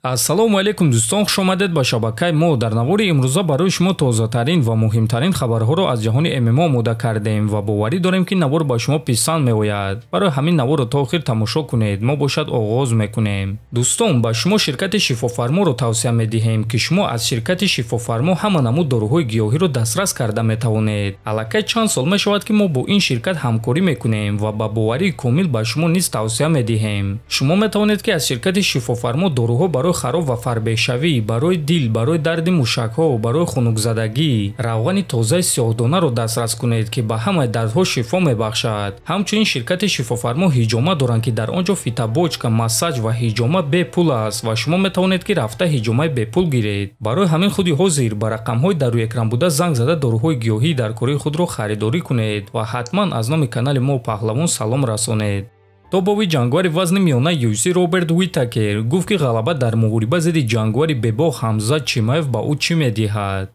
Ассалому алайкум дӯстон, хуш омадед ба шабакаи мо. Дар навори имрӯза барои шумо тозатарин ва муҳимтарин хабарҳоро аз ҷаҳони ММА омода кардем ва боварӣ дорем, ки навор ба шумо писанд меояд. Барои ҳамин наворро то охир тамошо кунед. Мо бошад оғоз мекунем. Дӯстон, ба шумо ширкати Шифофарморо тавсия медиҳем, ки шумо аз ширкати Шифофармо ҳама намуд доруҳои гиёҳиро дастрас карда метавонед. Аллакай чанд сол мешавад, ки мо бо ин ширкат ҳамкорӣ мекунем ва ба боварии комил ба шумо низ тавсия медиҳем. Шумо метавонед, ки аз ширкати Шифофармо доруҳо барои хароб ва фарбешавӣ, барои дил, барои дарди мушакҳо, барои хунукзадагӣ, равғани тозаи сиёҳдонаро дастрас кунед, ки ба ҳамаи дардҳо шифо мебахшад. Ҳамчунин ширкати Шифофармо ҳиҷома доранд, ки дар он ҷо фитобочка, массаж ва ҳиҷома бепул аст ва шумо метавонед, ки рафта ҳиҷомаи бепул гиред. Барои ҳамин худи ҳозир ба рақамҳои дар рӯи экран буда занг зада доруҳои гиёҳӣ дар кори худро харидорӣ кунед ва ҳатман аз номи канали мо Паҳлавон салом расонед. Тобови ҷангвари вазни миёнаи UFC Роберт Уитакер гуфт, ки ғалаба дар муҳориба зидди ҷангвари бебоқ Ҳамзат Чимаев ба ӯ чӣ медиҳад.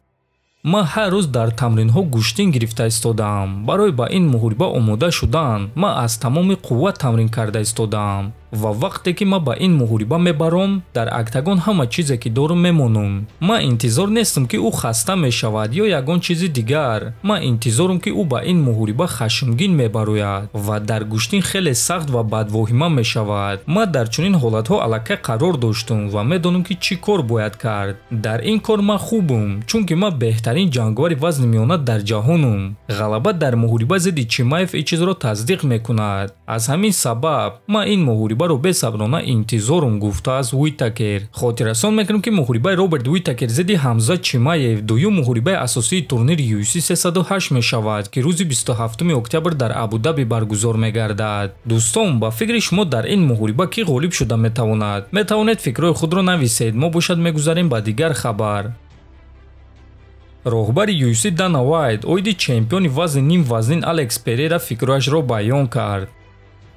Ман ҳар рӯз дар тамринҳо гӯштин гирифта истодаам. Барои ба ин муҳориба омода шудан ман аз тамоми қувват тамрин карда истодаам ва вақте ки ман ба ин муҳориба мебаром, дар октагон ҳама чизе ки дорум мемонам. Ман интизор нестам, ки ӯ хаста мешавад ё ягон чизи дигар. Ман интизорам, ки ӯ ба ин муҳориба хашмгин мебарояд ва дар гӯштин хеле сахт ва бадвоҳима мешавад. Ман дар чунин ҳолатҳо аллакай қарор доштум ва медонам, ки чӣ кор бояд кард. Дар ин кор ман хубам, чунки ман беҳтарин ҷангвари вазни миёна дар ҷаҳонам. Ғалаба дар муҳориба зидди Чимаев ин чизро тасдиқ мекунад. Аз ҳамин сабаб ман ин муҳорибаро бесаброна интизорум, гуфтааст Уитакер. Хотиррасон мекунем, ки муҳорибаи Роберт Уитакер зидди Ҳамзат Чимаев дуюм муҳорибаи асосии турнири UFC 308 мешавад, ки рӯзи 27 октябр дар Абудаби баргузор мегардад. Дӯстон, ба фикри шумо дар ин муҳориба кӣ ғолиб шуда метавонад? Метавонед фикрҳои худро нависед. Мо бошад мегузарем ба дигар хабар. Роҳбари UFC Дана Уайт оиди чемпиони вазни нимвазнин Алекс Перера фикрҳояшро баён кард.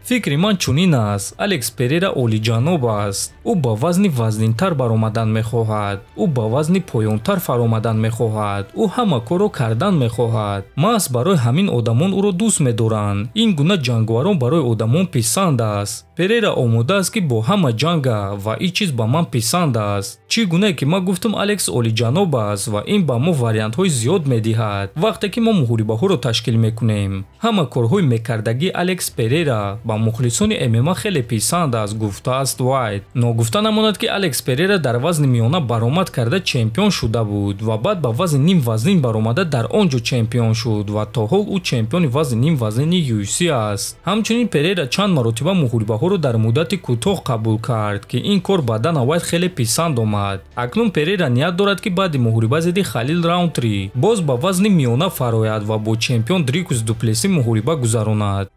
Фикри ман чунин аст: Алекс Перера олиҷаноб аст. Ӯ ба вазни вазнинтар баромадан мехоҳад, ӯ ба вазни поёнтар фаромадан мехоҳад, ӯ ҳама корро кардан мехоҳад. Маҳз барои ҳамин одамон ӯро дӯст медоранд. Ин гуна ҷангварон барои одамон писанд аст. Перера омода аст, ки бо ҳама ҷанга ва ин чиз ба ман писанд аст. Чӣ гунае ки ман гуфтам, Алекс олиҷаноб аст ва ин ба мо вариантҳои зиёд медиҳад. Вақте ки мо муҳорибаҳоро ташкил мекунем, ҳама корҳои мекардагии Алекс Перера ба мухлисони ММА хеле писанд аст, гуфтааст Уайт. Ногуфта намонад, ки Алекс Перера дар вазни миёна баромад карда чемпион шуда буд ва баъд ба вазни нимвазнин баромада дар он ҷо чемпион шуд ва то ҳол ӯ чемпиони вазни нимвазнини UFC аст. Ҳамчунин Перера чанд маротиба муҳорибаҳоро дар муддати кӯтоҳ қабул кард, ки ин кор ба Дана Уайт хеле писанд омад. Акнун Перера ният дорад, ки баъди муҳориба зидди Халил Раунтри боз ба вазни миёна фарояд ва бо чемпион Дрикус Дуплеси муҳориба гузаронад.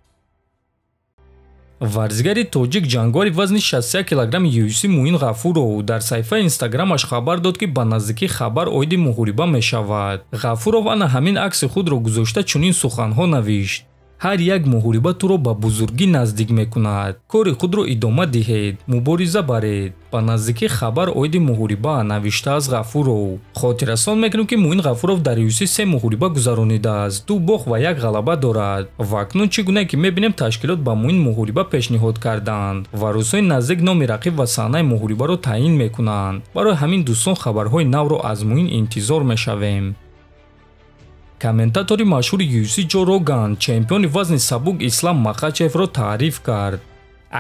Варзигари тоҷик, ҷангвари вазни 61 килограмми UFC Муин Ғафуров дар саҳифаи инстаграмаш хабар дод, ки ба наздикӣ хабар оиди муҳориба мешавад. Ғафуров ана ҳамин акси худро гузошта чунин суханҳо навишт: ҳар як муҳориба туро ба бузургӣ наздик мекунад. Кори худро идома диҳед, мубориза баред. Ба наздикӣ хабар оиди муҳориба, навиштааст Ғафуров. Хотиррасон мекунем, ки Муин Ғафуров дар UFC се муҳориба гузаронидааст, ду бохт ва як ғалаба дорад. Ва акнун чӣ гунае ки мебинем, ташкилот ба Муин муҳориба пешниҳод карданд ва рӯзҳои наздик номи рақиб ва саҳнаи муҳорибаро таъин мекунанд. Барои ҳамин, дӯстон, хабарҳои навро аз Муин интизор мешавем. Комментатори машҳури UFC Ҷо Роган чемпиони вазни сабук Ислам Махачевро таъриф кард.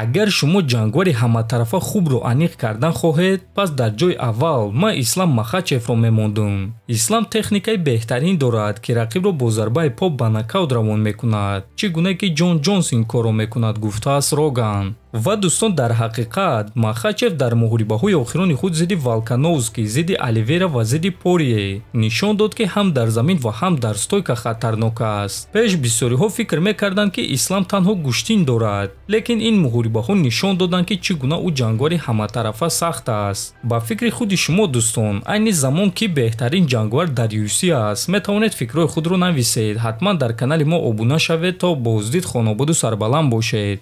Агар шумо ҷангвари ҳаматарафа хубро аниқ кардан хоҳед, пас дар ҷои аввал ман Ислам Махачевро мемондум. Ислам техникаи беҳтарин дорад, ки рақибро бо зарбаи по ба нокаут равон мекунад, чӣ гуна ки Ҷон Ҷонс ин корро мекунад, гуфтааст Роган. Ва дӯстон, дар ҳақиқат Махачев дар муҳорибаҳои охирони худ зидди Волкановски, зидди Оливера ва зидди Порие нишон дод, ки ҳам дар замин ва ҳам дар стойка хатарнок аст. Пеш бисёриҳо фикр мекарданд, ки Ислам танҳо гӯштин дорад, лекин ин муҳорибаҳо нишон доданд, ки чӣ гуна ӯ ҷангвари ҳаматарафа сахт аст. Ба фикри худи шумо, дӯстон, айни замон кӣ беҳтарин ҷангвар дар UFC аст? Метавонед фикрҳои худро нависед. Ҳатман дар канали мо обуна шавед. То боздид, хонободу сарбаланд бошед.